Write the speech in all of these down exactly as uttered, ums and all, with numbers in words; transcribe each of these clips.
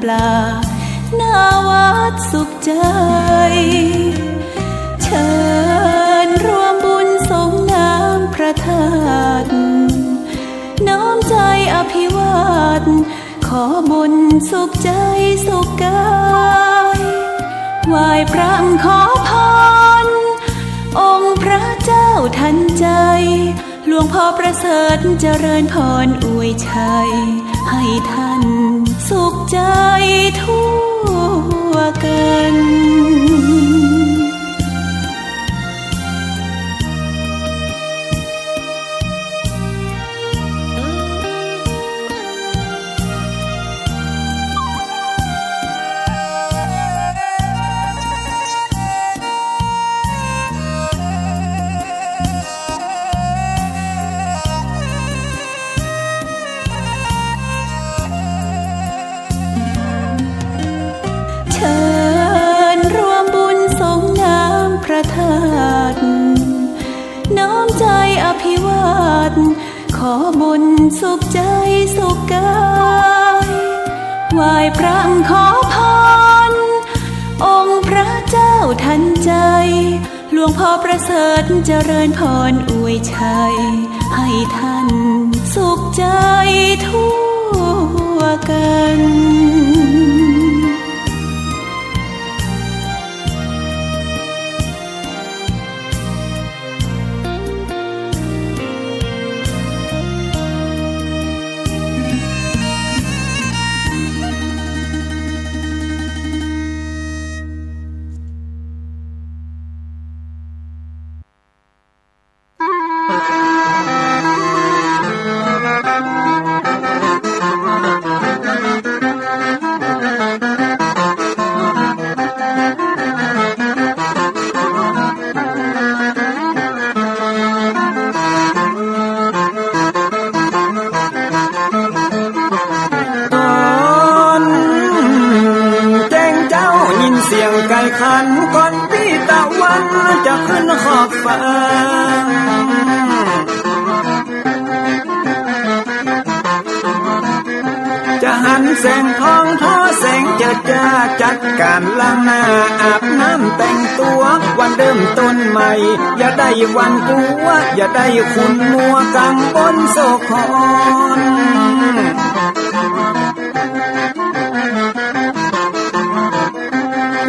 ปลา หน้าวัดสุขใจ เชิญร่วมบุญสรงน้ำพระธาตุ น้อมใจอภิวาท ขอบุญสุขใจสุขกาย ไหว้พระขอพร องค์พระเจ้าทันใจ หลวงพ่อประเสริฐเจริญพรอวยชัย ให้ท่านสุขใจทั่วกัน เชิญร่วมบุญสรงน้ำพระธาตุ น้อมใจอภิวาท ขอบุญสุขใจสุขกาย ไหว้พระขอพร องค์พระเจ้าทันใจ หลวงพ่อประเสริฐเจริญพรอวยชัย ให้ท่านสุขใจทั่วกัน ต๋อนแจ้งเจ๊ายินเสียงไก่ขัน ก่อนตี้ตะวันจะขึ้นขอบฟ้า จะหันแสงทองทอแสงเจิดจ้า จัดก๋านล้างหน้าอาบน้ำแต่งตั๋ว วันเริ่มต้นใหม่ อย่าได้หวาดกลัว อย่าได้ขุ่นมัว ก๋างบนโสะขอน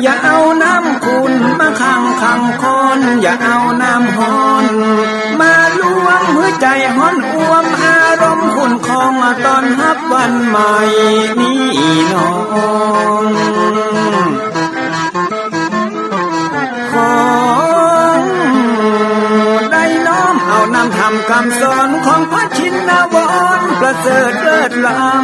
อย่าเอาน้ำขุ่นมาขังขังคอน อย่าเอาน้ำฮ้อนมาลวง หื้อใจ๋ฮ้อนอ่วม อารมณ์ขุ่นคอง ต้อนฮับวันใหม่นี้น้อง ขอได้น้อมเอานำธรรมกำสอน ของพระชินวรประเสริฐเลิศล้ำ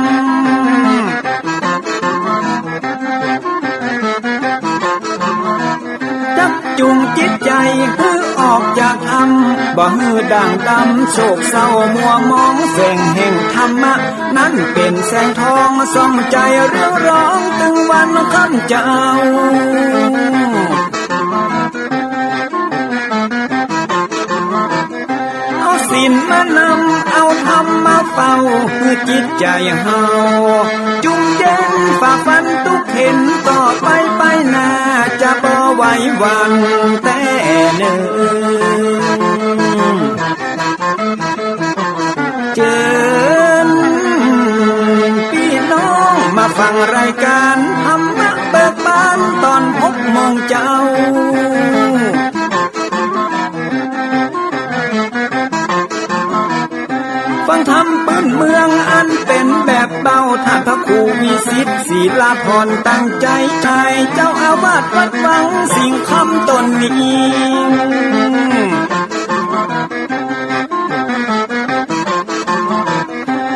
จักจูงจิตใจ๋หื้อออกจากถ้ำ บ่หื้อด่างดำโศกเศร้ามัวหมอง แสงแห่งธรรมะนั้นเป๋นแสงทอง ส่องใจ๋เรืองรอง ตึงวันค่ำเจ๊า เอาศีลมานำ เอาธรรมมาเฝ้า หื้อจิตใจ๋เฮาจุ่มเย็น ฝ่าฟันตุ๊กเข็ญ ต่อไปไปหน้า จะบ่ไหวหวั่นแต๊เน่อ เจิญปี้น้องมาฟังรายก๋านธรรมะเบิกบาน ต๋อนหกโมงเจ๊า ฟังธรรมปื้นเมืองอันเป๋นแบบเบา ท่านพระครูวิสิทธิ์ ศิลาพร ตั้งใจ๋ถ่าย เจ้าอาวาสวัดวังสิงห์คำต๋นนี้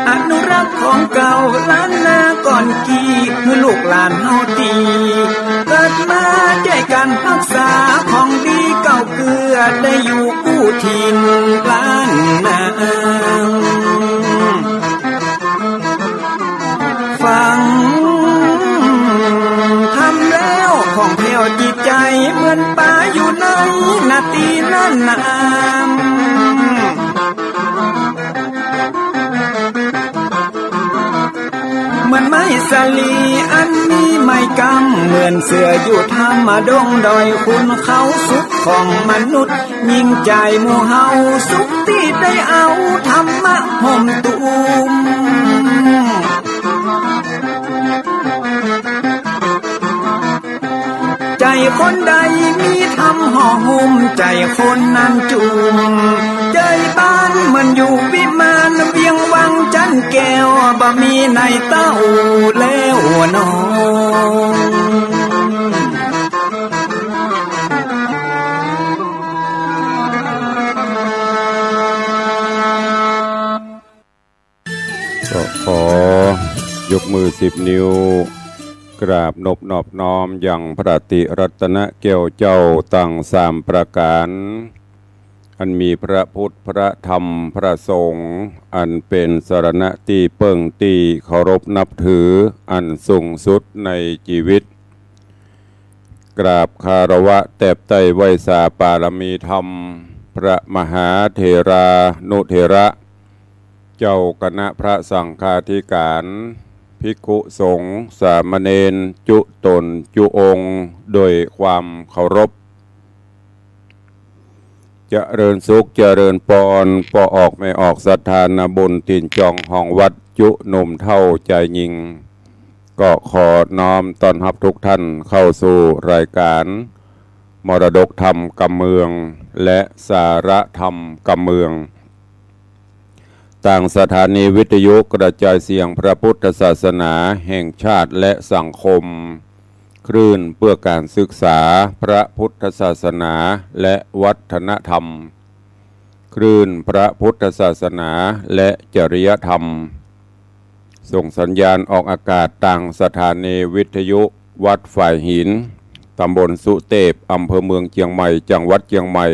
อนุรักษ์ของเก่าล้านนาก่อนกี้ หื้อลูกหลานเฮาตี้เกิดมา จ้วยกั๋นฮักษาของดีเก่าเกื้อ ได้อยู่กู้ถิ่นล้านนา ฟังธรรมแล้วผ่องแผ้วจิตใจ๋ เหมือนป๋าอยู่ในนาตี้น่านน้ำ เหมือนไม้สาลีอันมีไม้กำ เหมือนเสืออยู่ถ้ำดงดอย ขุนเขาสุขของมนุษย์ ยิ่งใจหมู่เฮาสุขตี้ได้เอาธรรมะห่มตุ้ม ใจ๋คนใดมีธรรมห่อหุ้ม ใจ๋คนนั้นจุ่ม ใจ๋บ้านเหมือนอยู่วิมาน เวียงวังจันแก้ว บ่มีในเต้าแล้วน้อง ก็ขอยกมือสิบนิ้ว กราบนบนอบน้อมยังพระติรัตนแก้วเจ้าตังสามประก๋าน อันมีพระพุทธ พระธรรม พระสงฆ์ อันเป๋นสรณะตี้เปิ้งตี้เคารพนับถือ อันสูงสุดในจีวิต กราบคารวะแตบใต้ไหว้สาปารมีธรรม พระมหาเถรานุเถระ เจ้าคณะพระสังฆาธิการ ภิกขุสงฆ์ สามเณร จุต๋นจุองค์ โดยความเคารพ เจริญสุข เจริญปอน ป้อออกแม่ออกศรัทธานาบุญ ตี๋นจองของวัด จุหนุ่มเฒ่าจายญิง ก็ขอน้อมต้อนฮับทุกท่านเข้าสู่รายการมรดกธรรมกำเมือง และสาระธรรมกำเมือง ตางสถานีวิทยุกระจายเสียงพระพุทธศาสนาแห่งชาติและสังคม คลื่นเพื่อการศึกษาพระพุทธศาสนาและวัฒนธรรม คลื่นพระพุทธศาสนาและจริยธรรม ส่งสัญญาณออกอากาศตางสถานีวิทยุวัดฝายหิน ตำบลสุเตพ อำเภอเมืองเจียงใหม่ จังหวัดเจียงใหม่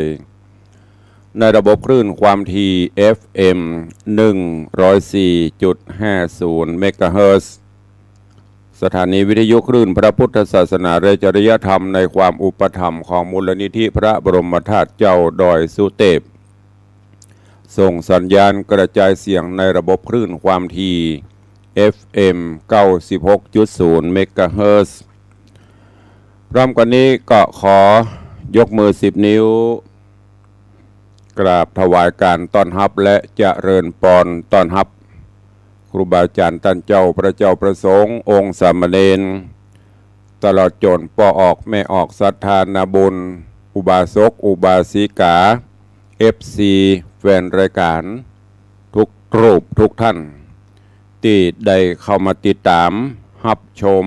ในระบบคลื่นความถี่ เอฟเอ็ม หนึ่งร้อยสี่จุดห้าศูนย์ เมกะเฮิรตซ์ สถานีวิทยุคลื่นพระพุทธศาสนาและจริยธรรมในความอุปถัมภ์ของมูลนิธิพระบรมธาตุเจ้าดอยสุเตพ ส่งสัญญาณกระจายเสียงในระบบคลื่นความถี่ เอฟเอ็ม เก้าสิบหกจุดศูนย์ เมกะเฮิรตซ์ พร้อมกันนี้ก็ขอยกมือสิบนิ้ว กราบถวายการต้อนฮับและเจริญปอนต้อนฮับ ครูบาอาจารย์ต้านเจ้า พระเจ้าพระสงฆ์ องค์สามเณร ตลอดจ๋นป้อออกแม่ออกศรัทธานาบุญ อุบาสก อุบาสิกา เอฟซี แฟนรายการ ทุกรูปทุกท่าน ตี้ได้เข้ามาติดต๋าม ฮับชม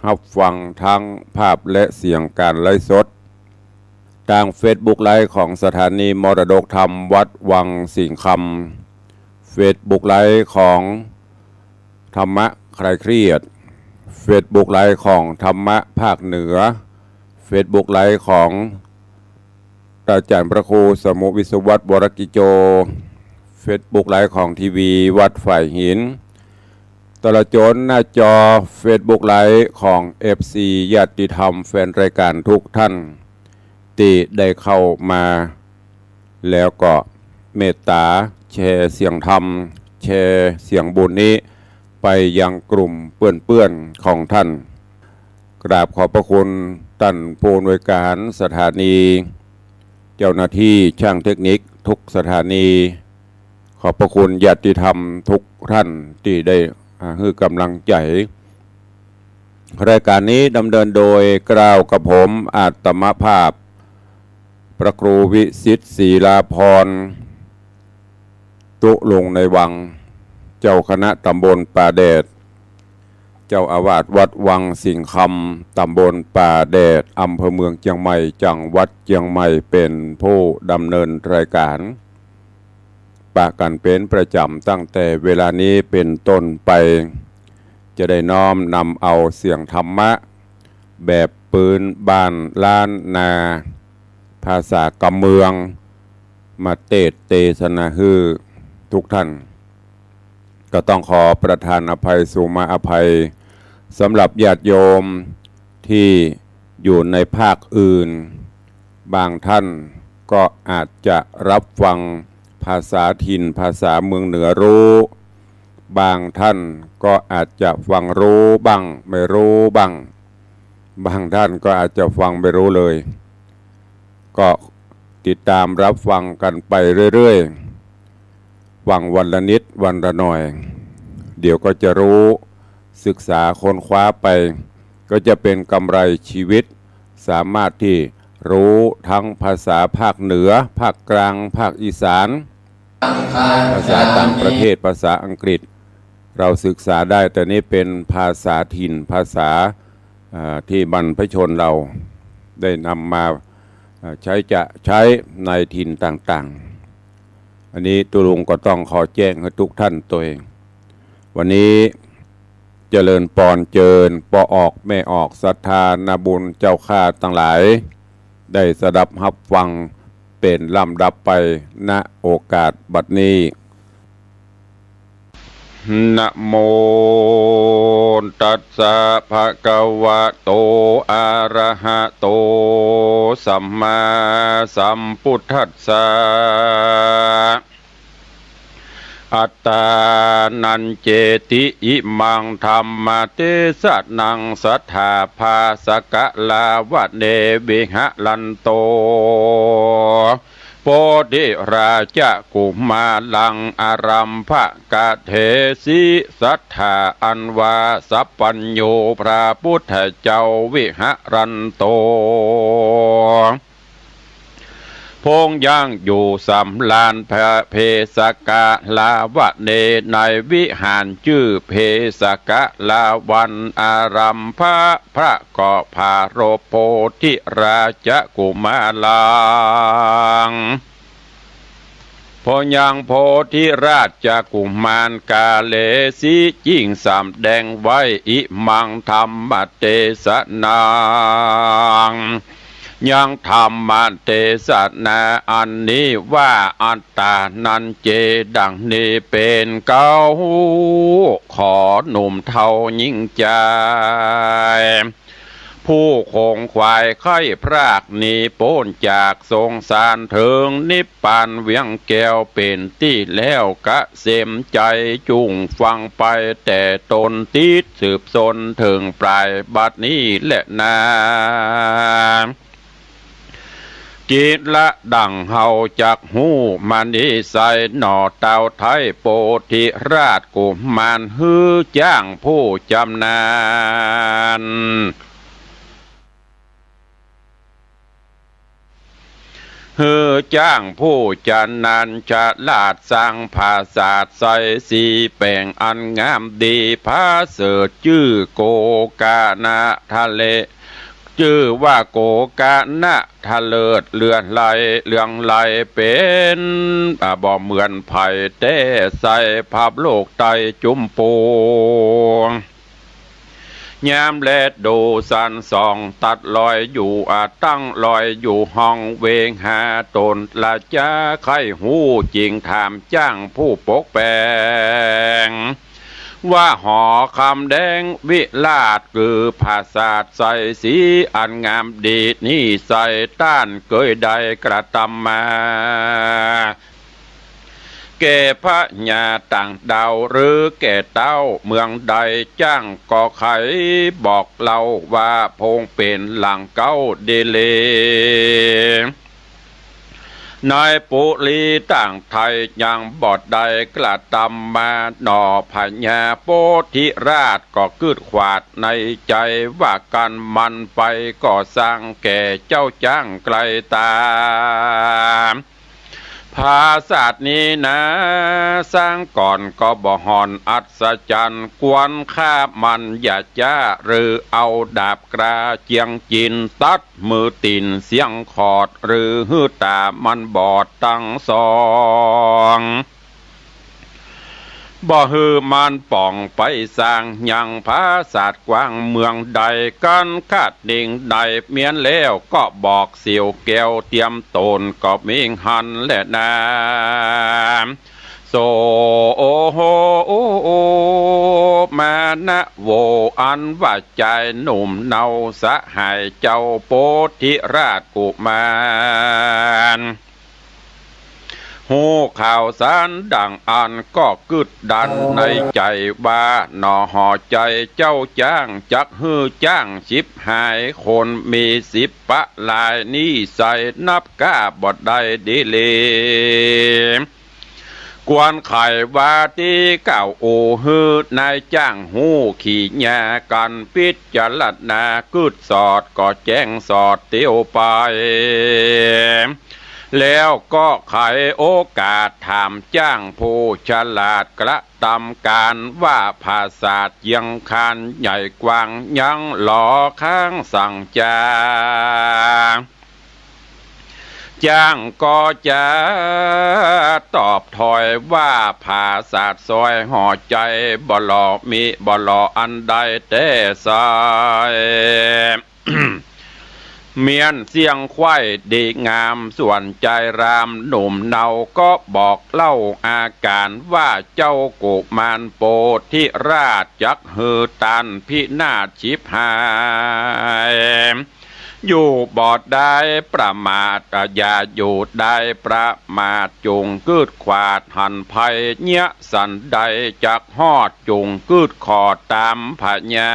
ฮับฟังทั้งภาพและเสียงการไลฟ์สด ตางเฟซบุ๊กไลฟ์ของสถานีมรดกธรรมวัดวังสิงห์คำ เฟซบุ๊กไลฟ์ของธรรมะคลายเครียด เฟซบุ๊กไลฟ์ของธรรมะภาคเหนือ เฟซบุ๊กไลฟ์ของอาจารย์พระครูสมุห์วิศวัตร วรกิจโจ เฟซบุ๊กไลฟ์ของทีวีวัดฝายหิน ตลอดจ๋นหน้าจอเฟซบุ๊กไลฟ์ของเอฟซี ญาติธรรมแฟนรายการทุกท่าน ตี้ได้เข้ามา แล้วก็เมตต๋าแชร์เสียงธรรม แชร์เสียงบุญนี้ไปยังกลุ่มเปื้อนๆ ของท่าน กราบขอบพระคุณต้านผู้อำนวยการสถานี เจ้าหน้าตี้ช่างเทคนิคทุกสถานี ขอบพระคุณญาติธรรมทุกท่านตี้ได้ อ่า หื้อก๋ำลังใจ๋ รายการนี้ดำเนินโดยเกล้ากระผมอาตมาภาพ พระครูวิสิทธิ์ ศิลาภรณ์ ตุ๊ลุงในวัง เจ้าคณะตำบลป่าแดด เจ้าอาวาสวัดวังสิงห์คำ ตำบลป่าแดด อำเภอเมืองเจียงใหม่ จังหวัดเจียงใหม่ เป๋นผู้ดำเนินรายการ ปะกั๋นเป๋นประจ๋ำตั้งแต่เวลานี้เป๋นต้นไป จะได้น้อมนำเอาเสียงธรรมะ แบบปื๊นบ้านล้านนา ภาษากำเมือง มาเตสน์เตสนาหื้อทุกท่าน ก็ต้องขอประทานอภัย สุมาอภัย สำหรับญาติโยมตี้อยู่ในภาคอื่น บางท่านก็อาจจะรับฟังภาษาถิ่น ภาษาเมืองเหนือฮู้ บางท่านก็อาจจะฟังรู้บ้างไม่รู้บ้าง บางท่านก็อาจจะฟังไม่รู้เลย ก็ติดตามรับฟังกันไปเรื่อยๆ ฟังวันละนิดวันละหน่อย เดี๋ยวก็จะรู้ ศึกษาค้นคว้าไป ก็จะเป็นกำไรชีวิต สามารถที่รู้ทั้งภาษาภาคเหนือ ภาคกลาง ภาคอีสาน ภาษาต่างประเทศ ภาษาอังกฤษ เราศึกษาได้ แต่นี้เป็นภาษาถิ่น ภาษา อ่า ที่บรรพชนเราได้นำมา อ่า ใช้จะใช้ในถิ่นต่างๆ อันนี้ตุ๊ลุงก็ต้องขอแจ้งหื้อทุกท่านตวย วันนี้เจริญปอนเจิญป้อออกแม่ออก ศรัทธานาบุญเจ้าข้าตังหลาย ได้สดับฮับฟังเป๋นลำดับไป ณ โอกาสบัดนี้ นะโมตัสสะ ภะคะวะโต อะระหะโต สัมมาสัมพุทธัสสะ อัตตานัญเจติ อิมังธัมมเตสะนัง สัตถาภาสกะลาวะเน วิหะรันโต โพธิราชกุมารัง อารัมภะกะเถสิ ศรัทธาอันว่าสัพพัญญูพระพุทธเจ้า วิหะรันโต พงยังอยู่สำราญพระเพสกะลาวะเน ในวิหารจื้อเพสกะลาวัน อารัมภะ พระก็ปรารภโพธิราชกุมารัง พงยังโพธิราชกุมาร กาเลสิ จิ่งสำแดงไว้ อิมังธัมมเตสะนัง ยังธรรมเตสนาอันนี้ว่า อัตตานัญเจ ดังนี้เป๋นเก๊า ขอหนุ่มเฒ่าหญิงจาย ผู้ขงขวายใค่พรากหนีป๊นจากสงสาร เถิงนิพพานเวียงแก้วเป๋นตี้แล้ว เกษมใจ๋จุ่งฟังไปแต่ต้น ติดสืบสนเถิงปลายบัดนี้แลนา กิจละดั่งเฮาจักฮู้มานี้ไซร้ หน่อเต้าไท้โพธิราชกุมาร หื้อจ้างผู้จำนาญ หื้อจ้างผู้จำนาญฉลาด สร้างปราสาทไซสีแป๋งอันงามดี ประเสริฐจื้อโกกานะทะเล จื้อว่าโกกานะทะเลิศ เลื่อไล เลื่องไลเป๋น อ่า บ่เหมือนใผแต๊ ไซพระโลกไต้จุมปวง ยามแลดูสันส่อง ตัดลอยอยู่ อ่า ตั้งลอยอยู่ห้องเวหา ตนละจาใค่ฮู้จิ่งถามจ้างผู้ปกแป๋ง ว่าหอคำแดงวิราช คือปราสาทไซสีอันงามดีนี้ไซ ต้านเกยได้กระตำมา แก่พญาต่างดาวหรือแก่เต้าเมืองใด จ้างก็ใค่บอกเล่าว่า พงเป๋นหลังเก๊าดีหลี ในปุรีต่างไทยยังบ่ได้กระตำมา หน่อพญาโพธิราชก็กึ๊ดขวาดในใจ๋ว่า กันมันไปก็ซ่างแก่เจ้าจ้างไกลต๋า ปราสาทนี้นา สร้างก่อนก็บ่ห่อนอัศจรรย์ ควรฆ่ามันอย่าจ๊า หรือเอาดาบกล้าเจียงจิน ตัดมือตี๋นเสี้ยงขอด หรือหื้อต๋ามันบอดตังสอง บ่หื้อมันป่องไปสร้างยังปราสาทกว้างเมืองใด กันคาดนิ่งได้เมียนแล้ว ก็บอกเสียวแก้วเตียมต๋น ก็มิ่งหั้นแลนา โส โอโห โอโอ มานะโว อันว่าจายหนุ่มเนาสหายเจ้าโพธิราชกุมาร ฮู้ข่าวสารดั่งอั้นก็กึ๊ดดันในใจ๋ว่า หนอ หอใจ๋เจ้าจ๊าง จักหื้อจ๊างฉิบหาย คนมีสิบปะลาย นิสัยนับก้าบ่ได้ดีหลี ควรไขว่าตี้ กล่าวอู้หื้อนายจ๊างฮู้ ขี่ญากั๋นปิ๊ดจารณากึ๊ดสอด ก็แจ้งสอดเตียวไป แล้วก็ไขโอกาสถามจ๊างผู้ฉลาดกระตำก๋านว่า ผาสาทเยียงคานใหญ่กว้างยังหลอ ข้างสังจา จ๊างก็จะตอบถอยว่า ผาสาทซอยหอใจ๋บ่หลอ มิบ่หลออันใดแต๊ไส้ เมี้ยนเสี้ยงไขว้ดีงาม ส่วนจายรามหนุ่มเนาก็บอกเล่าอาก๋านว่า เจ้ากุมารโปธิราชจักหื้อต้านพินาศฉิบหาย อยู่บ่ได้ประมาท อย่าอยู่ได้ประมาท จุ่งกึ๊ดขวาดหันภัย เยียะสันใดจักฮอด จุ่งกึ๊ดขอดต๋ามผญา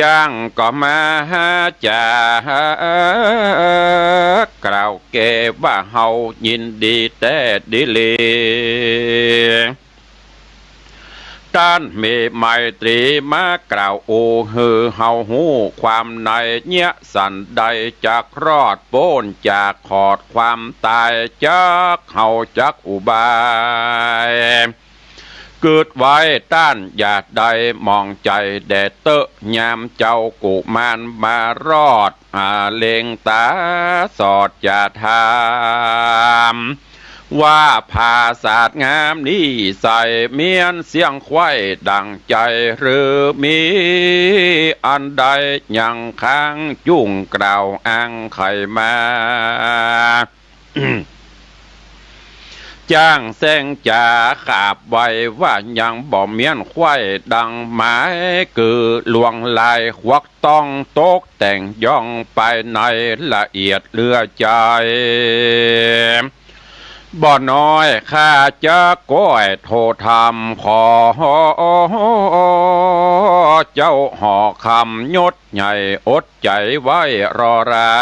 จ๊างก็มาหาจ๋า กล่าวแก่ว่า เฮายินดีแต๊ดีหลี ต้านมีไมตรีมากล่าวอู้หื้อเฮาฮู้ความใน เยียะสันใดจักรอดป๊นจากขอดความต๋าย จักเฮาจักอุบาย กึ๊ดไว้ต้านอย่าได้หมองใจ๋แด่เต๊อะ ยามเจ้ากุมารมารอด อาเล็งต๋าสอดจะถาม ว่าผาสาทงามนิสัย เมี้ยนเสี้ยงไขว้ดั่งใจ๋ หรือมีอันใดยังค้าง จุ่งกล่าวอ้างไขมา จ๊างแซงจ๋าขาบไว้ว่า ยังบ่เมี้ยนไขว้ดั่งหมาย กือลวงลายควักต้องตกแต่งย่องไปในละเอียดเหลือใจ๋ บ่น้อยข้าจะก้อยโทษธรรม ขอเจ้าหอคำยศใหญ่ อดใจ๋ไว้รอรา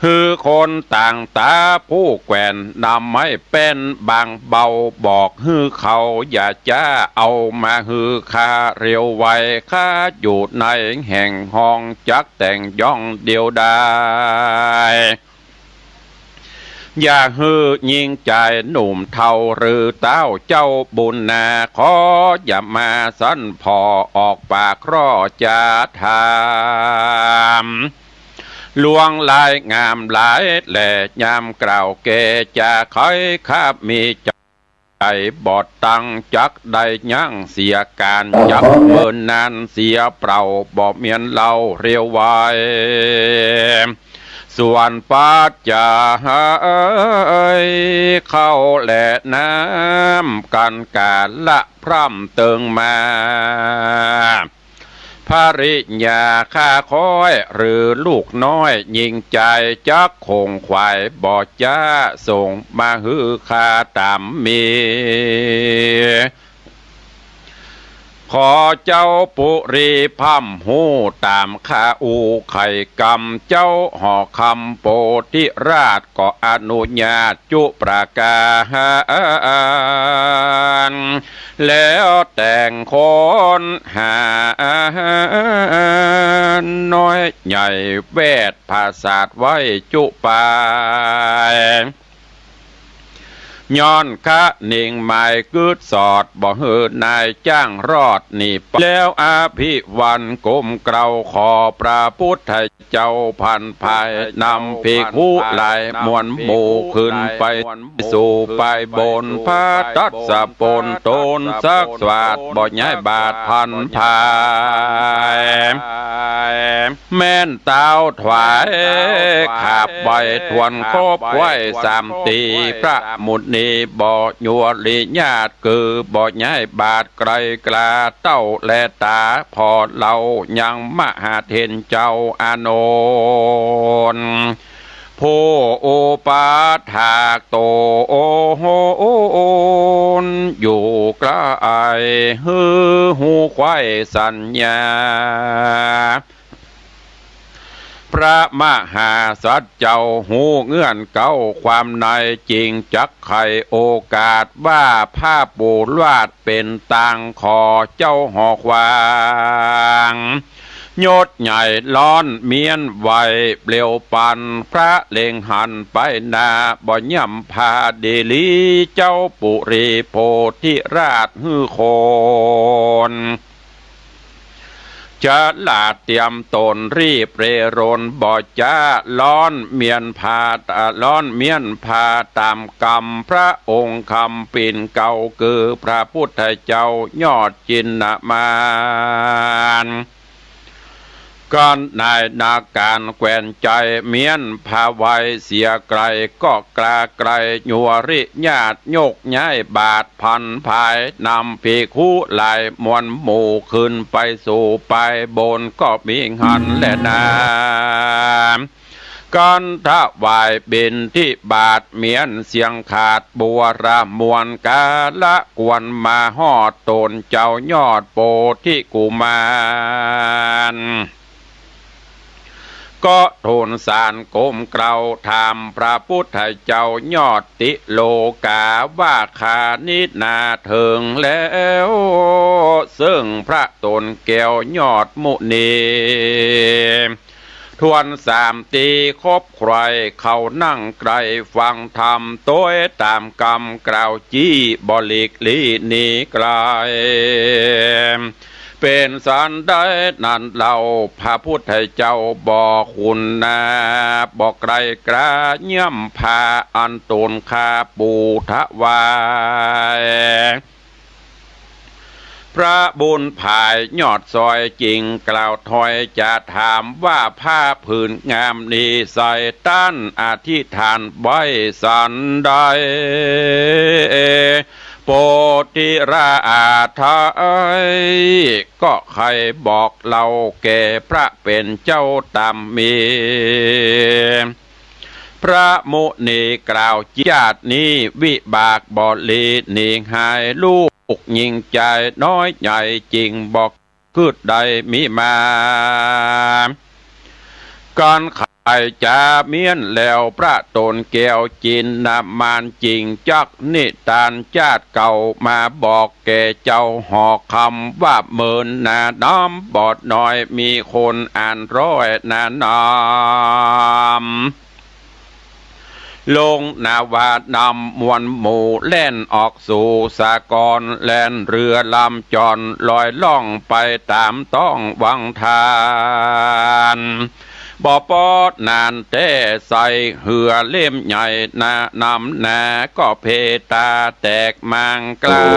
หื้อคนต่างต๋าผู้แกว่นนำไม้แป้นบางเบา บอกหื้อเขาอย่าจ๊า เอามาหื้อข้าเร็วไว ข้าอยู่ในแห่งห้องจักแต่งย่องเดียวดาย อย่าหื้อญิงจายหนุ่มเฒ่าหรือเต้าเจ้าบุญนา ขออย่ามาสันผ่อออกปากคร่อจ๋าถาม ลวงลายงามหลายแล ยามกล่าวแก่จ๋าไข ข้ามีใจ๋บอดตัง จักได้ยั้งเสียก๋าน จักเมินนานเสียเปล่า บ่เมี้ยนเล่าเร็วไว ส่วนปัจจัยข้าวและน้ำ กั๋นก๋าละพร่ำเติงมา ภริยาข้าค้อยหรือลูกน้อยญิงจาย จักขงขวายบ่จ๊า ส่งมาหื้อข้าต๋ามมี ขอเจ้าปุรีพร่ำฮู้ต๋ามข้าอู้ไขกำ เจ้าหอคำโปธิราชก็อนุญาตจุประก๋าน แล้วแต่งคนหาน้อยใหญ่แวดผาสาทไว้จุไป ย้อนคะนิงหมายกึ๊ดสอด บ่หื้อนายจ้างรอดหนีไป แล้วอภิวันก้มเกล้าขอพระพุทธเจ้า ผันภายนำภิกขุหลายมวลหมู่ ขึ้นไปสู่ไปบนพระทัศปน ตนสักสวาดบ่ย้ายบาทผันภาย แม่นเต้าถวายขาบไหว้ทวนครบไหว้สามตี พระมุนีบ่ยัวริญาต คือบ่ย้ายบาทไกลกล้าเต้าแลต๋า ผ่อเล่ายังมหาเถรเจ้าอานนท์ ผ ผู้อุปถากต๋นอยู่ใก้ หื้อฮู้ใค่สัญญา พระมหาสัจเจ้าฮู้เงื่อนเก๊าความใน จึงจักไขโอกาสว่า พระปูราชเป๋นตาง ขอเจ้าหอขวาง ยศใหญ่ล้อนเมี้ยนไว เปลี่ยวปันพระเล็งหันไปหน้า บ่ย่ำพาดีหลี เจ้าปุรีโพธิราชหื้อคน จะหลาดเตรียมต๋นรีบเร่รน บ่จ๊า ล้อนเมี้ยนพา ล้อนเมี้ยนพาต๋ามกำ พระองค์คำปิ่นเกล้า คือพระพุทธเจ้ายอดจินนามาน กั๋นนายนาก๋านแขวนใจ๋ เมี้ยนพาไวเสียไก๋ ก็กล้าไก๋ ยัวริญาติยกย้ายบาท ผันผายนำภิกขุหลายมวลหมู่ ขึ้นไปสู่ไปบนก็มีหั้นแลนา กั๋นถวายบิณฑิบาต เมี้ยนเสียงขาดบัวระมวล กาละกวนมาฮอดต๋นเจ้ายอดโพธิกุมาร ก็ทูลสารก้มเกล้าถามพระพุทธเจ้ายอดติโลกา ว่าข้านี้นาเถิงแล้ว เซิ่งพระต๋นแก้วยอดมุนี ทวนสามตี้คบใคร่ เข้านั่งใกล้ฟังธรรม ตวยต๋ามกำกล่าวจี้ บ่หลีกลี้หนีไก๋ เป๋นสันใดนั้นเล่า พระพุทธเจ้าบ่คุณนา บ่ไกลกล้า ย่ำพาอันต๋นข้าปูถวาย พระบุญผายยอดซอย จึงกล่าวถ้อยจะถามว่า ผ้าผืนงามนี้ใส่ต้านอธิษฐานไว้สันใด โพธิราชก็ใค่บอกเล่าแก่พระเป๋นเจ้าต๋ามมี พระมุนีกล่าว ชาตินี้วิบากบ่หลีหนีหาย ลูกหญิงจายน้อยใหญ่ จึงบ่กึ๊ดได้มีมา กั๋นไขจ๋าเมี้ยนแล้ว พระต๋นแก้วจินนามาน จึงจักนิทานชาติเก่ามาบอกแก่เจ้าหอคำ ว่าเมินนาน้ำบ่อน้อย มีคนอันร้อยนาน้ำ ลงนาวาน้ำมวลหมู่ แล่นออกสู่สากร แล่นเรือลำจร ลอยล่องไปต๋ามต๊องวังทาน บ่ปอนานแต๊ ใส่เฮือเล่มใหญ่นานำนา ก็เพต๋าแตกมางกลา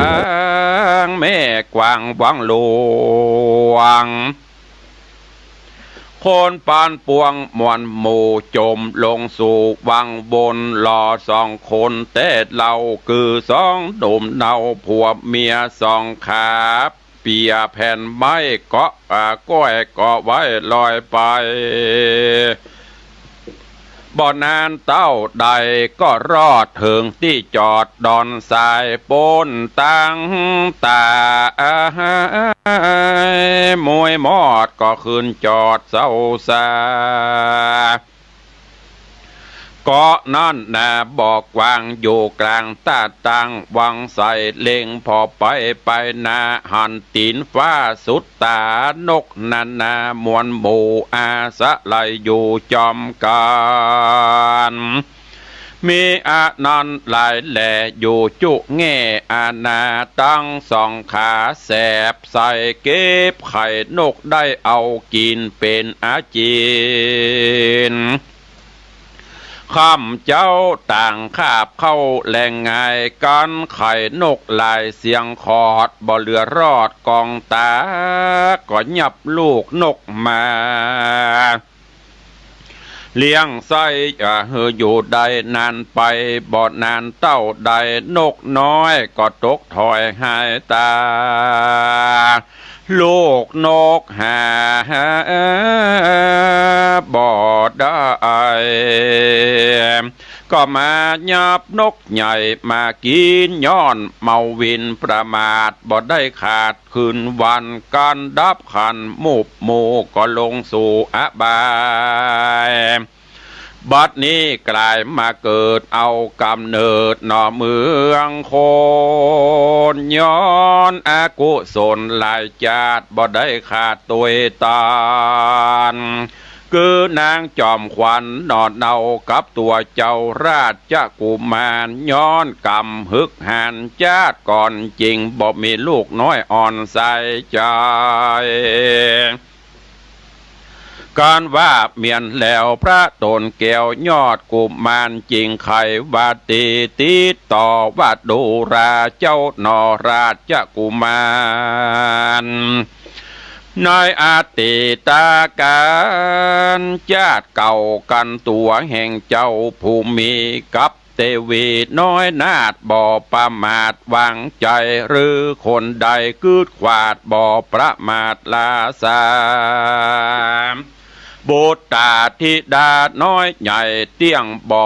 งแม่กว้างวังหลวง คนปานปวงมวลหมู่ จ๋มลงสู่วังบน หล่อสองคนแต๊เล่า คือสองหนุ่มเนาผัวเมีย สองขาเปียแผ่นไม้ เกาะอาก้อยเกาะไว้ลอยไป บ่นานเต้าใดก็รอดเถิงตี้จอดดอนทราย ป๊นตังต๋าย มวยมอดก็ขึ้นจอดเซาซา เกาะนั้นนาบ่อกว้างอยู่กลางตาดตัง วังใสเล็งผ่อไปไปนา หันตี๋นฟ้าสุดต๋า นกนานาหมวลหมู่อาศัยอยู่จอมกั๋น มีอานันต์หลายแหล่อยู่จุแง่อาณา ตังสองขาแสบใส่เก็บไข่นกได้เอากิ๋นเป๋นอาจิณ ค่ำเจ๊าต่างคาบเข้าแลงงายกั๋น ไข่นกหลายเสียงขอด บ่เหลือรอดกองต๋า ก็ยับลูกนกมา เลี้ยงใส้จะหื้ออยู่ได้นานไป บ่นานเต้าใดนกน้อยก็ตกถอยหายต๋า ลูกนกหาบ่ได้ ก็มายับนกใหญ่มากิ๋น ย้อนเมาวินประมาท บ่ได้ขาดคืนวัน ก๋านดับขันธ์มุบหมู่ ก็ลงสู่อบาย บัดนี้ก๋ายมาเกิดเอาก๋ำเนิดหน่อเมืองคน ย้อนอกุศลหลายจาติ บ่ได้ขาดตวยตาน คือนางจอมขวัญหน่อเนากับตั๋วเจ้าราชกุมาร ย้อนกำหึกหาญจาติก่อน จึงบ่มีลูกน้อยอ่อนใสใจ๋ ก๋านว่าเมียนแล้วพระต๋นแก้วยอดกุมาร จึงใค่ว่าดีติดต่อว่าดูราเจ้าหน่อราชกุมาร ในอดีตก๋าลจาติเก่า ก๋านตั๋วแห่งเจ้าผู้มีกับ เตวีน้อยนาถ บ่ประมาทวางใจ๋ หรือคนใดกึ๊ดขวาดบ่ประมาทลาสา บุตราธิดาน้อยใหญ่ เตี้ยงบ่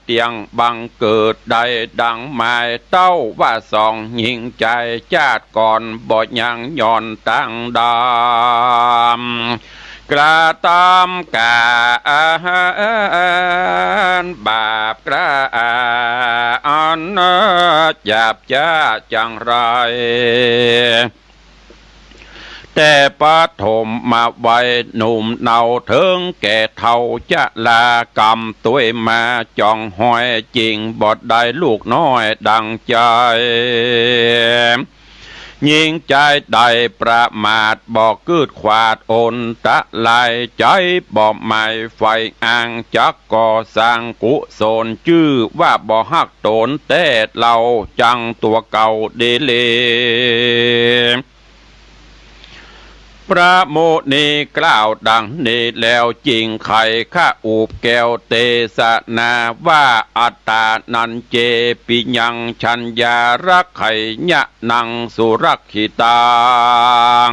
เตี้ยงบังเกิดได้ดังหมาย เต้าว่าสองหญิงใจ๋ จาติก่อนบ่ยังย้อนตังดำ กระตำก๋านบาปกระอันหยาบจ๊าจังไร แต่ปฐมวัยหนุ่มเนาเถิงแก่เฒ่าจะลา กำตวยมาจ่องหอย จึงบ่ได้ลูกน้อยดังใจ๋ หญิงใจ๋ใดประมาทบ่กึ๊ดขวาดอนตะราย ใจ๋บ่หมายใฝ่อ้าง จักก่อสร้างกุศล จื้อว่าบ่ฮักต๋นแต๊เล่า จังตั๋วเก่าดีหลี พระมุนีกล่าวดังนี้แล้ว จึงใค่คะอุบแก้วเตสนาว่า อัตตานัญเจ ปิยัง ชัญญารักขัยยะนัง สุรักขิตัง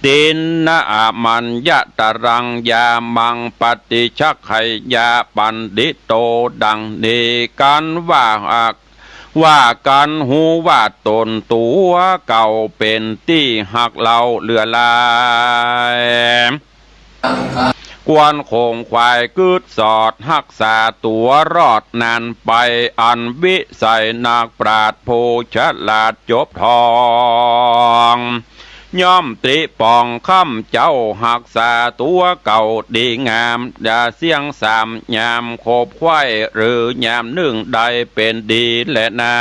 ติณณะมัญญะตะรัง ยามัง ปฏิชักขัยยะ ปัณฑิโต ดังนี้ ก๋านว่าฮัก ว่าก๋านฮู้ว่าต๋นตั๋วเก่าเป๋นตี้ฮักเล่าเหลือหลาย ควรขงขวายกึ๊ดสอดฮักษาตั๋วรอดนานไป อันวิสัยนักปราชญ์ผู้ฉลาดจบทอง ย่อมตริปองคำเจ้าฮักษาตั๋วเก่าดีงาม อย่าเสี้ยงสามยามขบไขว้ หรือยามนึ่งได้เป๋นดีแลนา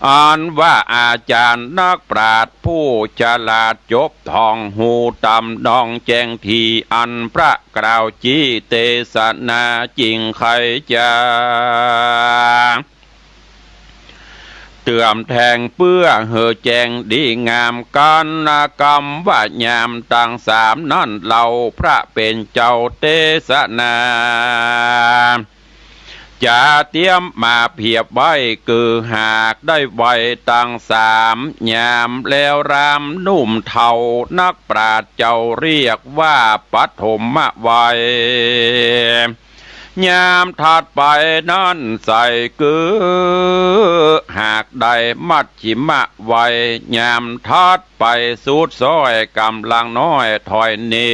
อันว่าอาจ๋ารย์นักปราชญ์ผู้ฉลาดจบทอง ฮู้ต๋ำนองแจ้งดี อันพระกล่าวจี้เตสนา จึงใค่จะ เตื้อมแทงเปื้อหื้อแจ้งดีงาม ก๋านกำว่ายามตังสามนั้นเล่า พระเป๋นเจ้าเตสนา จะเตรียมมาเผียบไว้ คือหากได้ไวตังสามยาม แล้วรามหนุ่มเฒ่านักปราชญ์เจ้าเรียกว่าปฐมวัย ยามถัดไปนั้นใส่คือ หากได้มัชฌิมวัย ยามถัดไปสุดซ้อยก๋ำลังน้อยถอยหนี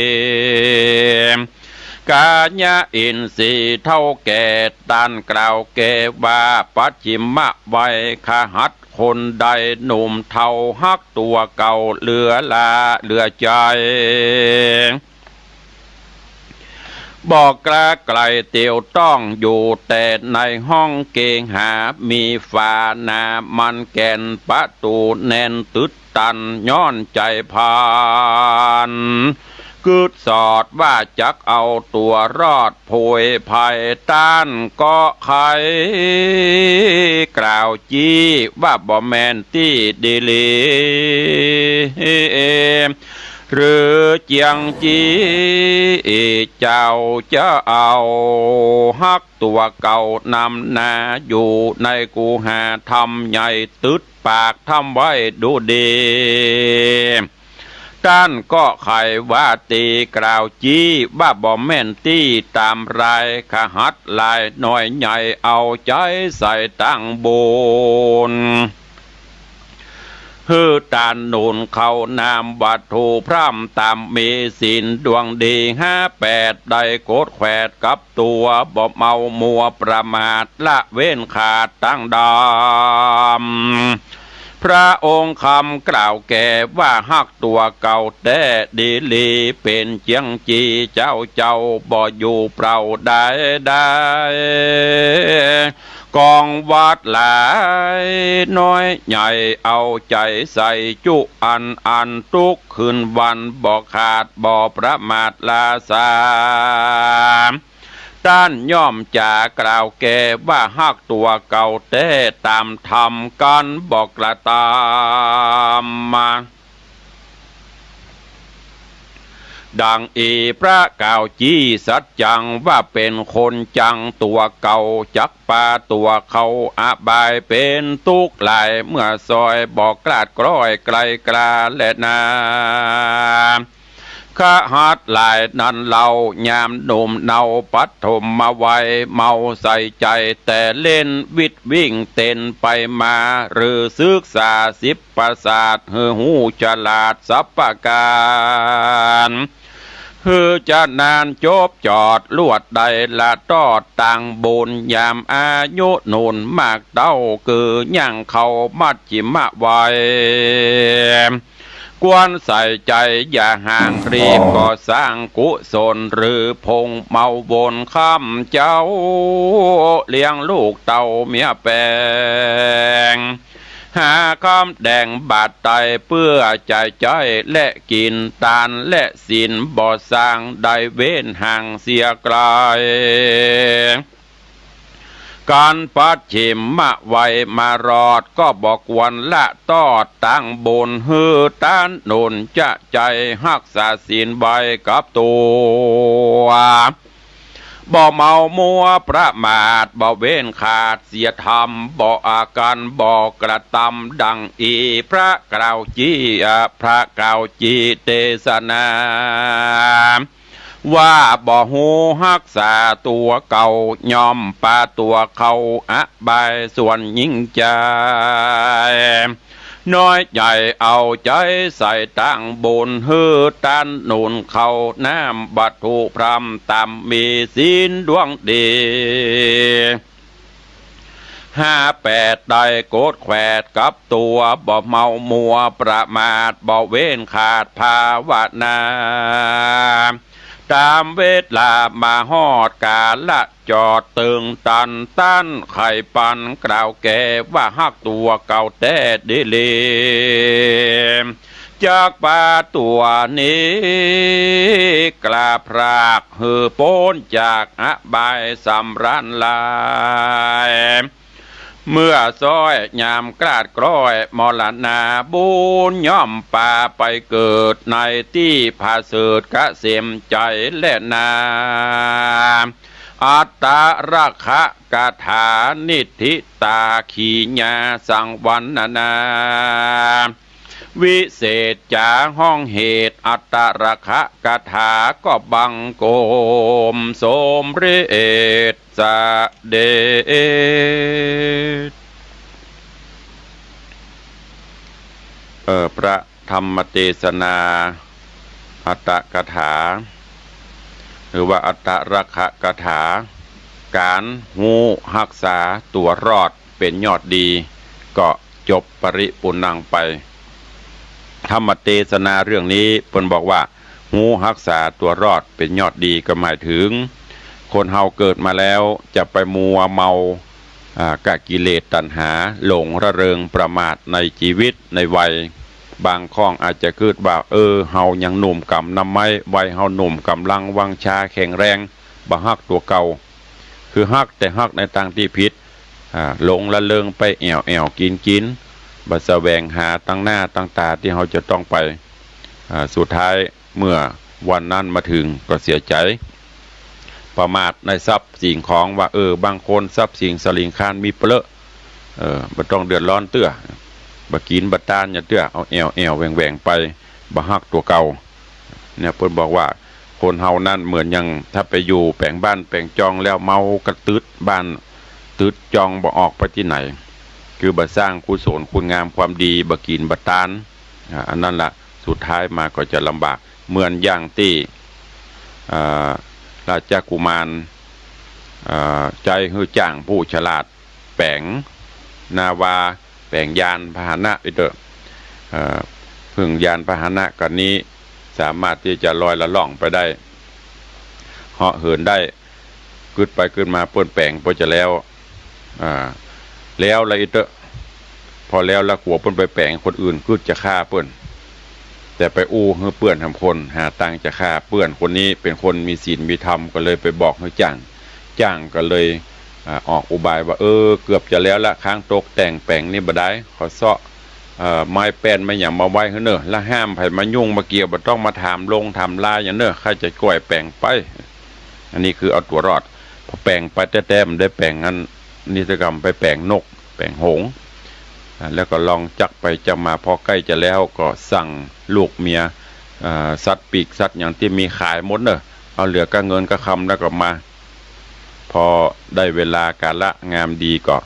กายะอินทรีย์เฒ่าแก่ต้านกล่าวแก่ว่า ปัชฌิมวัยขหัตถ์คนใดหนุ่มเฒ่าฮักตั๋วเก่าเหลือหลาเหลือใจ๋ บ่กล้าไก๋เตียวต้องอยู่แต่ในห้องเกหา มีฝาหนามันแก่น ประตู๋แน่นตึดตันย้อนใจ๋พลัน กึ๊ดสอดว่าจักเอาตั๋วรอด โผยภัยต้านเกาะไข้กล่าวจี้ว่าบ่แม่นตี้ดีหลี หรือเจียงจี้เจ้าจะเอาฮักตั๋วเก่านำนา อยู่ในกุหาถ้ำใหญ่ตึด ปากทำไว้ดูดี ต้านก็ใค่ว่าตี้กล่าวจี้ ว่าบ่แม่นตี้ต๋ามราย ขหัดหลายน้อยใหญ่เอาใจ๋ใส่ตั้งบุญ หื้อต้านหนุนเข้านำวัตถุพร่ำต๋ามมีศีลดวงดีห้าแปด ได้กดแขวดกับตั๋ว บ่เมามัวประมาทละเว้นขาดตั้งดำ พระองค์คำกล่าวแก่ว่าฮักตั๋วเก่าแต๊ดีหลี เป๋นเจียงจีเจ้าเจ้าบ่อยู่เปล่าได้ได้ กองวัดหลายน้อยใหญ่เอาใจ๋ใส่จุอันอัน ตุ๊กคืนวันบ่ขาดบ่ประมาทลาสา ต้านย่อมจ๋ากล่าวแก่ว่าฮักตั๋วเก่าแต๊ต๋ามธรรมกั๋นบ่กระตำมา ดังอีพระกล่าวจี้สัจจังว่าเป๋นคนจังตั๋วเก่า จักปาตั๋วเข้าอบายเป๋นตุ๊กข์หลาย เมื่อซอยบ่กล้าดกล้อยไกลกล้าแลนา ขหัดหลายนั้นเล่ายามหนุ่มเนาปฐมวัย เมาใส่ใจ๋แต่เล่นวิดวิ่งเต้นไปมา หรือศึกษาสิบประสาท หื้อฮู้ฉลาดสัพพะก๋าน หื้อจะนานจบจอดลวดได้ละตอดตั้งบุญ ยามอายุหนุ่นมากเต้า คือยังเข้ามัชฌิมวัย ควรใส่ใจ๋อย่าห่างรีบก่อสร้างกุศล หรือพงเมาวนคำเจ้า เลี้ยงลูกเต้าเมียแป๋ง หาคำแดงบาทไตเปื้อใจ๊ใจ๊และกิ๋น ตานและศีลบ่สร้าง ได้เว้นห่างเสียไกล ก๋านปัจฉิมวัยมารอด ก็บ่ควรละตอดตั้งบุญ หื้อต้านหนุนจะใจ๋ฮักษาศีลไว้กับตั๋ว บ่เมามัวประมาท บ่เว้นขาดเสียธรรม บ่อากั๋น บ่กระตำ ดังอีพระกล่าวจี้ พระกล่าวจี้เตสนา ว่าบ่ฮู้ฮักษาตั๋วเก่า ย่อมปาตั๋วเข้าอบายส่วนยิ่งใจ๋ น้อยใจ๋เอาใจ๋ใส่ตั้งบุญ หื้อต้านหนุนเข้าน้ำวัตถุพร่ำต๋ามมีศีลดวงดี ห้าแปดได้กดแขวดกับตั๋ว บ่เมามัวประมาท บ่เว้นขาดภาวนา ต๋ามเวลามาฮอดกาละ จอดเติงตัน ต้านใค่ปันกล่าวแก่ว่าฮักตั๋วเก่าแต๊ดีหลี จักปาตั๋วนี้กล้าพราก หื้อป๊นจากอบายสำราญหลาย เมื่อซ้อยยามกล้าดกล้อยมรณา บุญย่อมปาไปเกิดในตี้ผะเสริฐเกษมใจ๋แลนา อัตตรกถา นิฏฐิตา ขีญาสังวรรณนา วิเศษจ๋าฮ้องเหตุ อัตตรกถาก็บังคมสมเร็จเสด็จ เอ่อ พระธรรมเตสนา อัตตกถา หรือว่าอัตตรกถา ก๋านฮู้ฮักษาตั๋วรอดเป๋นยอดดี ก็จบปริปูรณังไป ธรรมเตสนาเรื่องนี้เปิ้นบอกว่า ฮู้ฮักษาตั๋วรอดเป๋นยอดดี ก็หมายเถิง คนเฮาเกิดมาแล้วจะไปมัวเมา อ่า กับกิเลสตัณหา หลงระเริงประมาทในจีวิตในวัย บางข้องอาจจะกึ๊ดว่า เออ เฮายังหนุ่มก๋ำนำไม้ วัยเฮาหนุ่มก๋ำลังวังชาแข็งแรง บ่ฮักตั๋วเก่า คือฮักแต่ฮักในตางตี้ผิด อ่า หลงระเริงไปแอ่วๆ กิ๋นๆ บ่แสวงหาตังหน้าตังต๋าตี้เฮาจะต้องไป อ่า สุดท้าย เมื่อวันนั้นมาเถิงก็เสียใจ๋ ประมาทในทรัพย์สิ่งของว่า เออ บางคนทรัพย์สิ่งสะหลิงคารมีเปลอะ เออ บ่ต้องเดือดร้อนเตื้อ บ่กิ๋นบ่ตานอย่างเตื้อ เอาแอ่วๆ แหว่งๆ ไป บ่ฮักตั๋วเก่า เนี่ย เปิ้นบอกว่า คนเฮานั้นเหมือนอย่างถ้าไปอยู่แป๋งบ้านแป๋งจองแล้ว เมากะตึ๊ดบ้านตึ๊ดจอง บ่ออกไปตี้ไหน คือบ่สร้างกุศลคุณงามความดี บ่กิ๋นบ่ตาน อ่า อันนั้นละ สุดท้ายมาก็จะลำบาก เหมือนอย่างตี้ อ่า ราชกุมาร อ่า ใจ๊หื้อจ้างผู้ฉลาดแป๋งนาวา แป๋งยานพาหนะ อิเตอะ เอ่อ เพิ่งยานพาหนะกั๋นนี้ สามารถตี้จะลอยละล่องไปได้ เหาะเหินได้ กึ๊ดไปกึ๊ดมา เปิ้นแป๋งเปิ้นจะแล้ว อ่า แล้วละอิเตอะ พอแล้วละกั๋วเปิ้นไปแป๋งคนอื่นกึ๊ดจะฆ่าเปิ้น แต่ไปอู้หื้อเปื้อนแหมคน หาตางจะฆ่าเปื้อน คนนี้เป๋นคนมีศีลมีธรรม ก็เลยไปบอกหื้อจ้าง จ้างก็เลย อ่า ออกอุบายว่า เออ เกือบจะแล้วละ ค้างตกแต่งแป๋งนี่บ่ดาย ขอเซาะ เอ่อ ไม้แป้นไม้หยังมาไว้หื้อเน่อ ละห้ามใผมายุ่งมาเกี่ยว บ่ต้องมาถามลงถามลาหยังเน่อ ข้าจะก้อยแป๋งไป อันนี้คือเอาตั๋วรอด พอแป๋งไปแต๊ๆ บ่ได้แป๋งอันนี้สักกำ ไปแป๋งนก แป๋งหงส์ อ่า แล้วก็ลองจักไปจักมา พอใก้จะแล้วก็สั่งลูกเมีย อ่า สัตว์ปีกสัตว์หยังตี้มีขายหมดเน่อ เอาเหลือก้าเงินก้าคำแล้วก็มา พอได้เวลากาละงามดีก็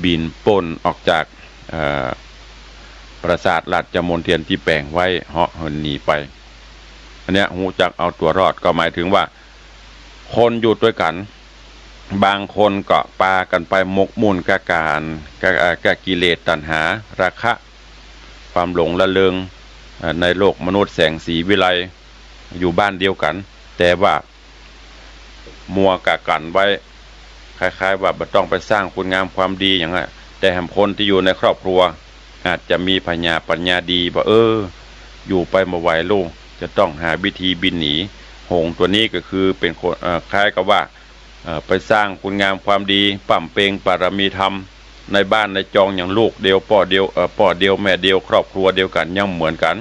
บินป๊นออกจาก เอ่อ ปราสาทราชมณเฑียรตี้แป๋งไว้ เหาะเหินหนีไป อันเนี้ยฮู้จักเอาตั๋วรอด ก็หมายถึงว่า คนอยู่ตวยกั๋น บางคนก็ปากั๋นไปหมกมุ่นกับก๋าน กับ เอ่อ กับกิเลสตัณหา ราคะ ความหลงละเริง เอ่อ ในโลกมนุษย์แสงสีวิไล อยู่บ้านเดียวกั๋น แต่ว่า มัวกะกั๋นไว้ คล้ายๆ ว่าบ่ต้องไปสร้างคุณงามความดีหยังอะ แต่แหมคนตี้อยู่ในครอบครัว อาจจะมีผญาปัญญาดีว่า เออ อยู่ไปบ่ไหวลูก จะต้องหาวิธีบินหนี หงส์ตั๋วนี้ก็คือเป๋นคน เอ่อ คล้ายกับว่า เอ่อ ไปสร้างคุณงามความดี บำเพ็ญปารมีธรรม ในบ้านในจองอย่างลูกเดียว ป้อเดียว เอ่อ ป้อเดียวแม่เดียว ครอบครัวเดียวกั๋น ยังเหมือนกั๋น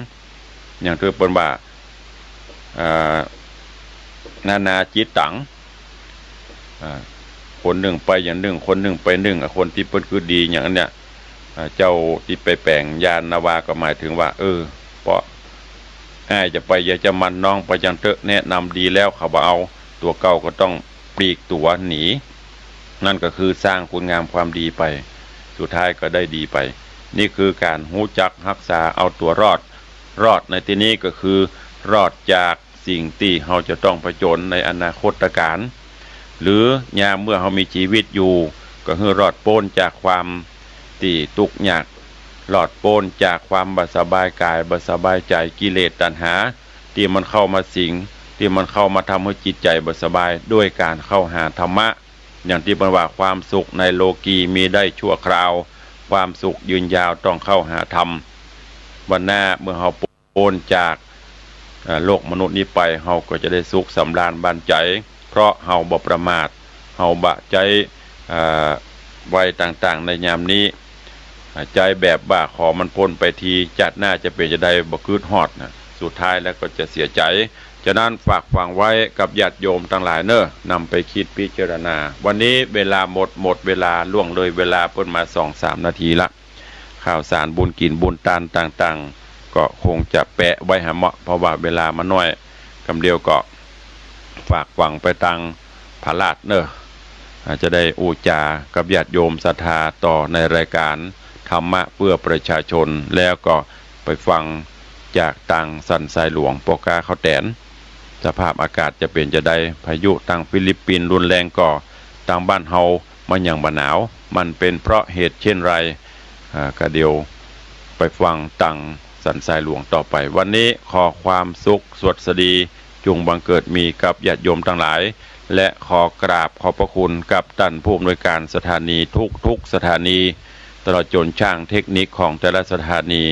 อย่างตี้เปิ้นว่า อ่า นานาจิตตัง อ่า คนนึ่งไปอย่างนึ่ง คนนึ่งไปนึ่ง อ่ะ คนตี้เปิ้นกึ๊ดดีอย่างอันเนี้ย อ่า เจ้าตี้ไปแป๋งยานนาวาก็หมายถึงว่า เออ เปาะอ้ายจะไปอย่าจะมัน น้องไปจังเต๊อะ แนะนำดีแล้วเขาบ่เอา ตั๋วเก่าก็ต้องปลีกตั๋วหนี นั่นก็คือสร้างคุณงามความดีไป สุดท้ายก็ได้ดีไป นี่คือก๋านฮู้จักฮักษาเอาตั๋วรอด รอดในตี้นี้ก็คือรอดจากสิ่งตี้เฮาจะต้องผจญในอนาคตกาล หรือยามเมื่อเฮามีชีวิตอยู่ ก็หื้อรอดป๊นจากความตี้ตุ๊กข์ยาก รอดป๊นจากความบ่สบายก๋าย บ่สบายใจ๋ กิเลสตัณหา ตี้มันเข้ามาสิง ตี้มันเข้ามาทำหื้อจิตใจ๋บ่สบาย ด้วยก๋านเข้าหาธรรมะ อย่างตี้เปิ้นว่า ความสุขในโลกีมีได้ชั่วคราว ความสุขยืนยาวต้องเข้าหาธรรม วันหน้าเมื่อเฮาป๊นจาก เอ่อ โลกมนุษย์นี้ไป เฮาก็จะได้สุขสำราญบันใจ๋ เพราะเฮาบ่ประมาท เฮาบ่ใจ๊ เอ่อ วัยต่างๆ ในยามนี้ อ่า ใจ๊แบบว่าขอมันป๊นไปที จาติหน้าจะเป๋นจะใดบ่กึ๊ดฮอดนะ สุดท้ายแล้วก็จะเสียใจ๋ ฉะนั้นฝากฝังไว้กับญาติโยมตังหลายเน่อ นำไปกึ๊ดพิจารณา วันนี้เวลาหมด หมดเวลา ล่วงเลยเวลาเปิ้นมาสองสามนาทีละ ข่าวสารบุญกิ๋นบุญตานต่างๆ ก็คงจะแปะไว้หาเหมาะ เพราะว่าเวลามันน้อย กำเดียวก็ฝากฝังไปตังพระราชเน่อ อาจจะได้อู้จ๋ากับญาติโยมศรัทธาต่อในรายการธรรมะเพื่อประชาชน แล้วก็ไปฟังจากตังสันทรายหลวง ป้อก๊าข้าวแต๋น สภาพอากาศจะเป๋นจะใด พายุตังฟิลิปปินส์รุนแรงก่อ ตังบ้านเฮามันหยังบ่หนาว มันเป๋นเพราะเหตุเช่นไร อ่า ก็เดี๋ยวไปฟังตังสันทรายหลวงต่อไป วันนี้ขอความสุขสวัสดีจุงบังเกิดมีกับญาติโยมตังหลาย และขอกราบขอบพระคุณกับต้านผู้อำนวยการสถานีทุกๆ สถานี ตลอดจ๋นจ้างเทคนิคของแต่ละสถานี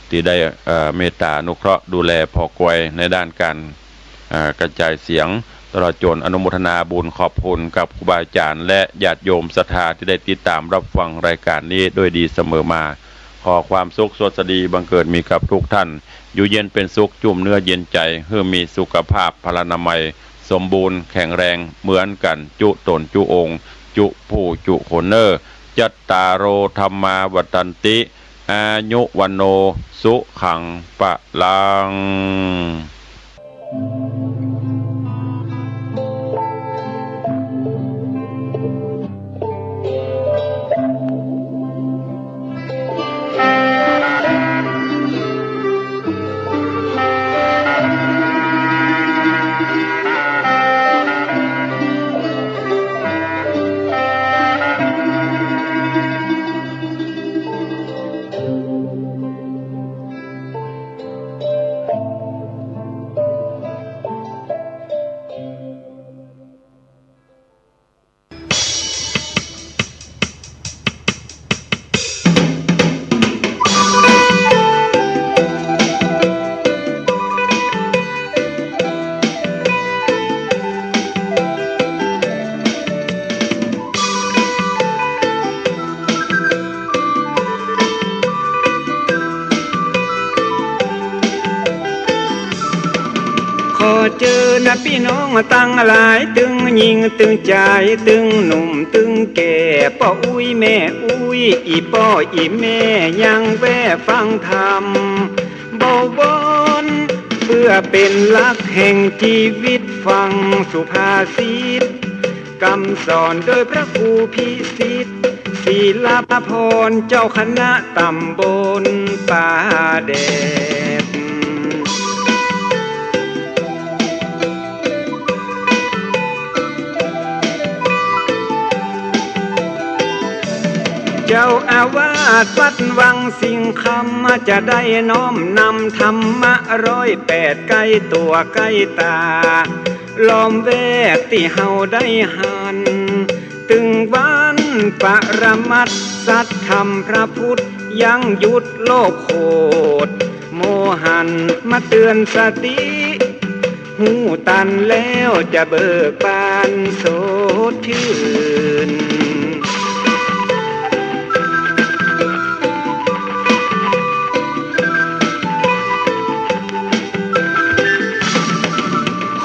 ตี้ได้ เอ่อ เมตตาอนุเคราะห์ดูแลผ่อกอยในด้านก๋าน อ่า กระจายเสียง ตลอดจ๋นอนุโมทนาบุญขอบคุณกับครูบาอาจารย์และญาติโยมศรัทธาตี้ได้ติดต๋ามรับฟังรายการนี้ด้วยดีเสมอมา ขอความสุขสวัสดีบังเกิดมีกับทุกท่าน อยู่เย็นเป๋นสุข จุ่มเนื้อเย็นใจ๋ หื้อมีสุขภาพพลานามัยสมบูรณ์แข็งแรงเหมือนกั๋นจุ๊ต๋นจุ๊องค์ จุ๊ผู้จุ๊คนเน่อ จัตตาโร ธัมมา วัฑฒันติ อายุ วัณโณ สุขัง พลัง ขอเจิญนะปี้น้องตังหลาย ตึงญิงตึงจาย ตึงหนุ่มตึงแก่ ป้ออุ๊ยแม่อุ๊ย อี่ป้ออี่แม่ยังแว่ฟังธรรม บวร เปื้อเป๋นหลักแห่งจีวิต ฟังสุภาษิต กำสอนโดยพระครูพิสิทธิ์ ศิลปพร เจ้าคณะตำบลป่าแดด เจ้าอาวาสวัดวังสิงห์คำ จะได้น้อมนำธรรมะร้อยแปด ใก้ตั๋วใก้ต๋า ล้อมแวดตี้เฮาได้หัน ตึงวันปรมัตถ์สัตย์ธรรมพระพุทธ ยังหยุดโลกโขด โมหันมาเตือนสติ ฮู้ตันแล้วจะเบิกบานสดชื่น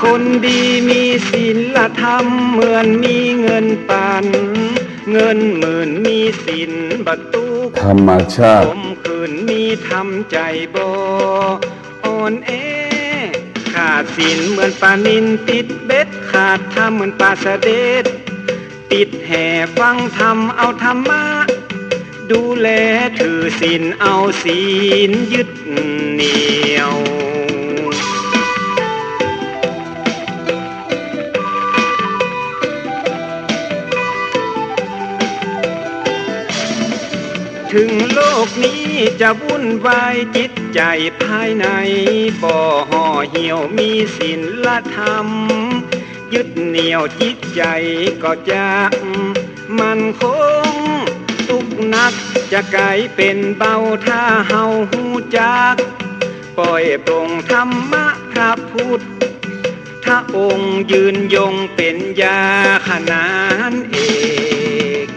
คนดีมีศีลธรรม เหมือนมีเงินปัน เงินหมื่นมีศีลบ่ตุ๊กข์ ธรรมชาติ ขมขื่นมีธรรมใจ๋บ่อ่อนแอ ขาดศีลเหมือนป๋านิลติดเบ็ด ขาดธรรมเหมือนป๋าสะเด็ด ติดแห่ฟังธรรมเอาธรรมะ ดูแลถือศีลเอาศีลยึดเหนี่ยว ถึงโลกนี้จะวุ่นวาย จิตใจ๋ภายในบ่ห่อเหี่ยว มีศีลธรรมยึดเหนี่ยว จิตใจ๋ก็จะมั่นคง ตุ๊กข์หนักจะก๋ายเป๋นเบา ถ้าเฮาฮู้จัก ปล่อยปลงธรรมะพระพุทธองค์ ยืนยงเป๋นยาขนานเอก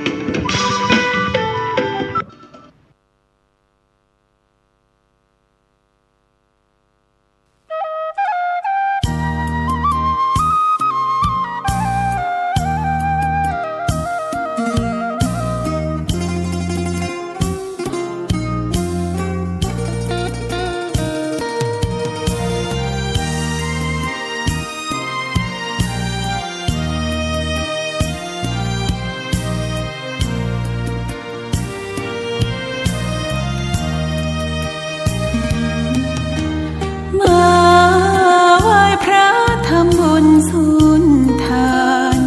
มาไหว้พระทำบุญสุนทาน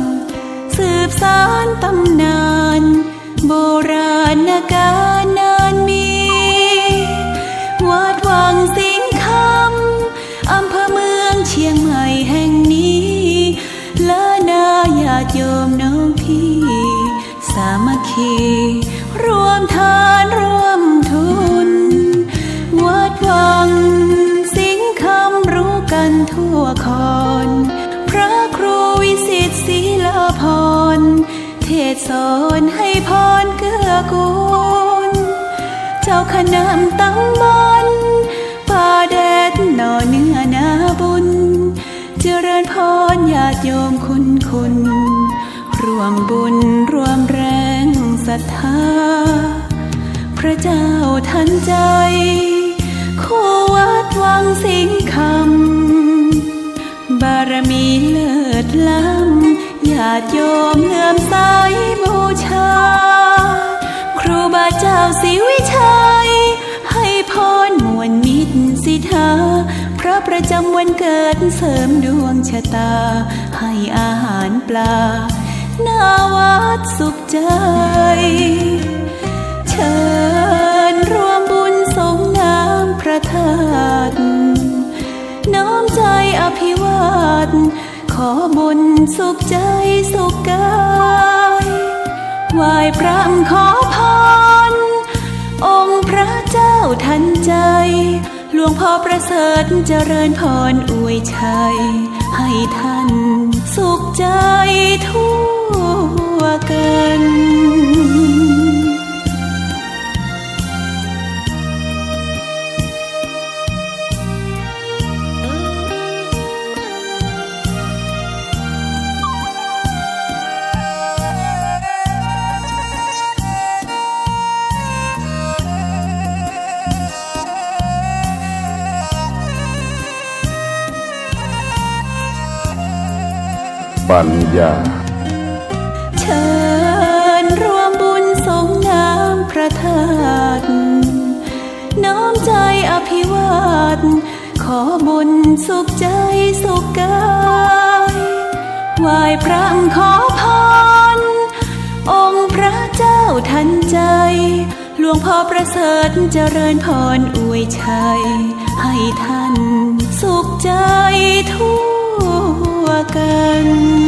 สืบสานต๋ำนาน โบราณกาลนานมี วัดวังสิงห์คำ อำเภอเมืองเชียงใหม่แห่งนี้ ล้านนาญาติโยมน้องพี่ สามัคคี ร่วมทานร่วมทุน วัดวังสิงห์คำรู้กั๋นทั่วคอน พระครูวิสิทธิ์ศิลาภรณ์ เทศน์สอนให้พรเกื้อกูล เจ้าคณะตำบลป่าแดดหน่อเนื้อนาบุญ เจริญพรญาติโยมคุณคุณ ร่วมบุญร่วมแรงศรัทธา พ พระเจ้าทันใจ คู่วัดวังสิงห์คำ บารมีเลิศล้ำ ญาติโยมเลื่อมใสบูชา ครูบาเจ้าศรีวิชัย ให้พรม่วนมิตรสิทธา พระประจำวันเกิดเสริมดวงชะตา ให้อาหารปลา หน้าวัดสุขใจ เชิญร่วมบุญสรงน้ำพระธาตุ น้อมใจอภิวาท ขอบุญสุขใจสุขกาย ไหว้พระขอพร องค์พระเจ้าทันใจ หลวงพ่อประเสริฐเจริญพรอวยชัย ให้ท่านสุขใจทั่วกัน ปัญญา เชิญร่วมบุญสรงน้ำพระธาตุ น้อมใจอภิวาท ขอบุญสุขใจสุขกาย ไหว้พระขอพร องค์พระเจ้าทันใจ หลวงพ่อประเสริฐเจริญพรอวยชัย ให้ท่านสุขใจทั่วกัน